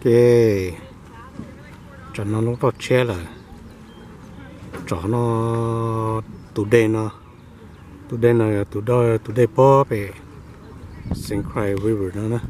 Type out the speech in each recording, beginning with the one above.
Ces tsam no lub roj tshiab lawm, tsam no tus dej no, tus dej no yog tus dej, tus dej puag pem Saint Croix River no na.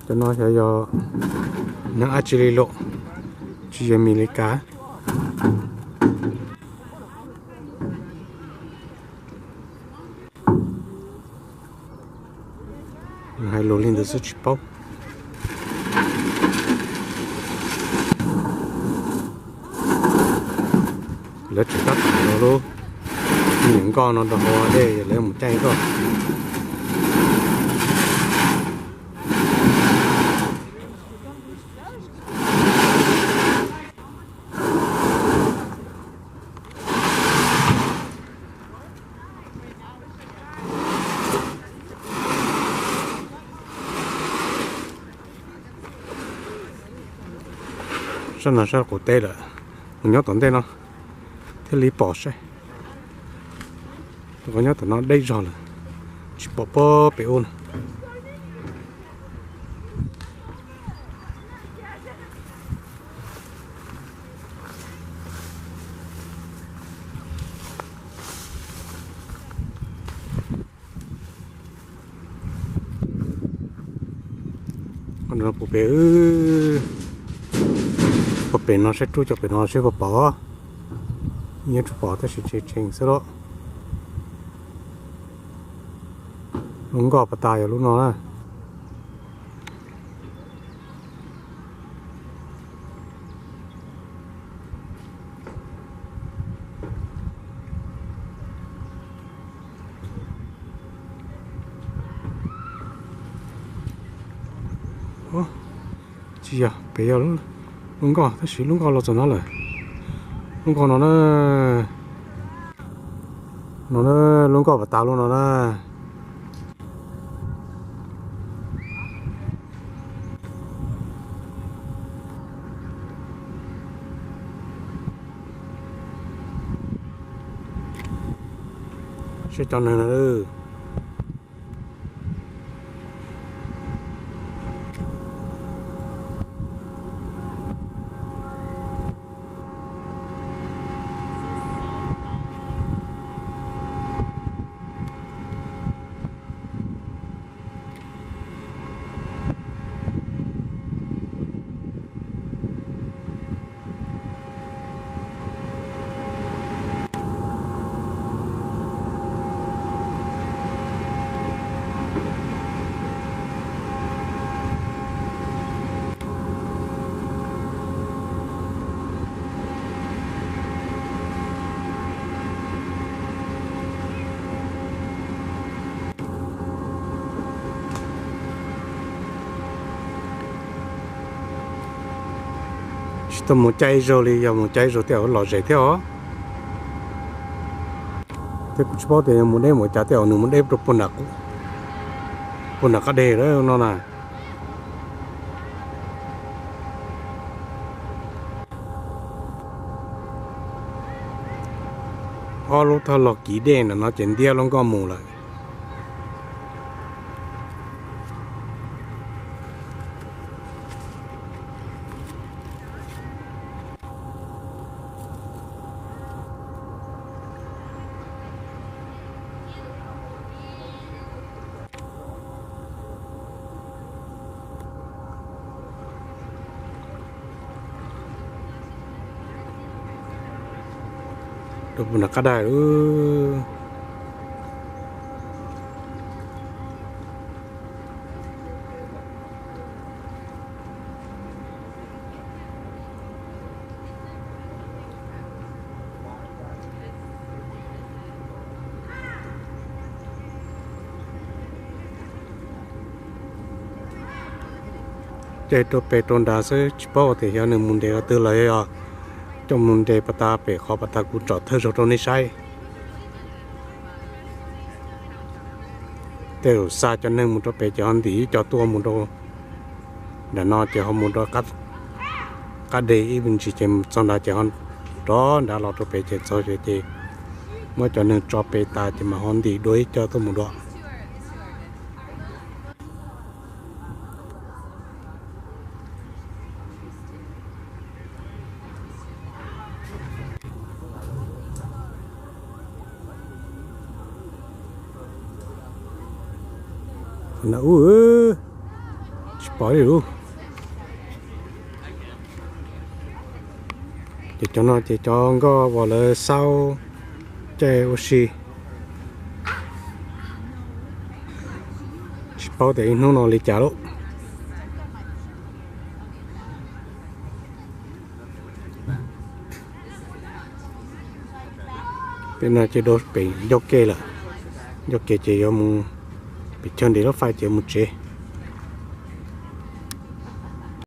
Cov no xyov yog neeg dab tsi li lawm, tsis yog Mis Lis Kas. Hais lus li ntawd xwb tsis paub. Lawv tseem tab tom los lub nyuam nkoj no rau hauv dej, lawv mus caij nkoj. Sab no sab quav teb lawm, mus nyob tom ntej no thiaj li pom saib. Rau qhov nyob tom no deb zog lawm, tsis pom puag pem ub no. Qhov no puas pem, puas pem no saib rub cov pem no seb puas pom. Nyob tsis pom tab sis tseem tseem xwb lauj. Lub nkoj pas tas yog lub no na. Tsis yog, pem yog lub nkoj tab sis lub nkoj los txog no lawm. Lub nkoj no na, no na, lub nkoj pas tas lub no na. Saib cov neeg no. Tsis tau mus caij zaug li, yog mus caij zaug tej zaum lom zem thiab os. Thiab kuv tsis paub tias mus deb mus cas tej zaum nws mus deb rau puag nram qab deg lawm no na. Ob lub thawj los kiv dej ntawm no ces ntiab lub nkoj mus lawm. Rau puag nram qab deg lawm. Ces rau pem rau nrad xwb tsis paub tias xyov nws mus nres qhov twg los yog coj mus nres pas tas pem qhov pas tas kuv tsom thawj zaug rau nej saib. Tej zaum xa cov neeg mus rau pem ces ho ntim ib co tuaj mus rau nram no ces ho mus rau qab deg ib me ntsis ces txog nrad ces ho rov nrad los rau pem ces txog ces muab cov neeg tso pem tas ces mam ho ntim dua ib co tuaj mus dua. Ub, tsis pom li lub. Ces cov no ces cov nkoj uas lawv xaub caij ua si. Tsis paub tias ib hnub no li cas lawm. Pem no ces dua pem ncauj ke lawm. Ncauj ke ces yuav mus pem chaw nres lub fais ces mus tsev.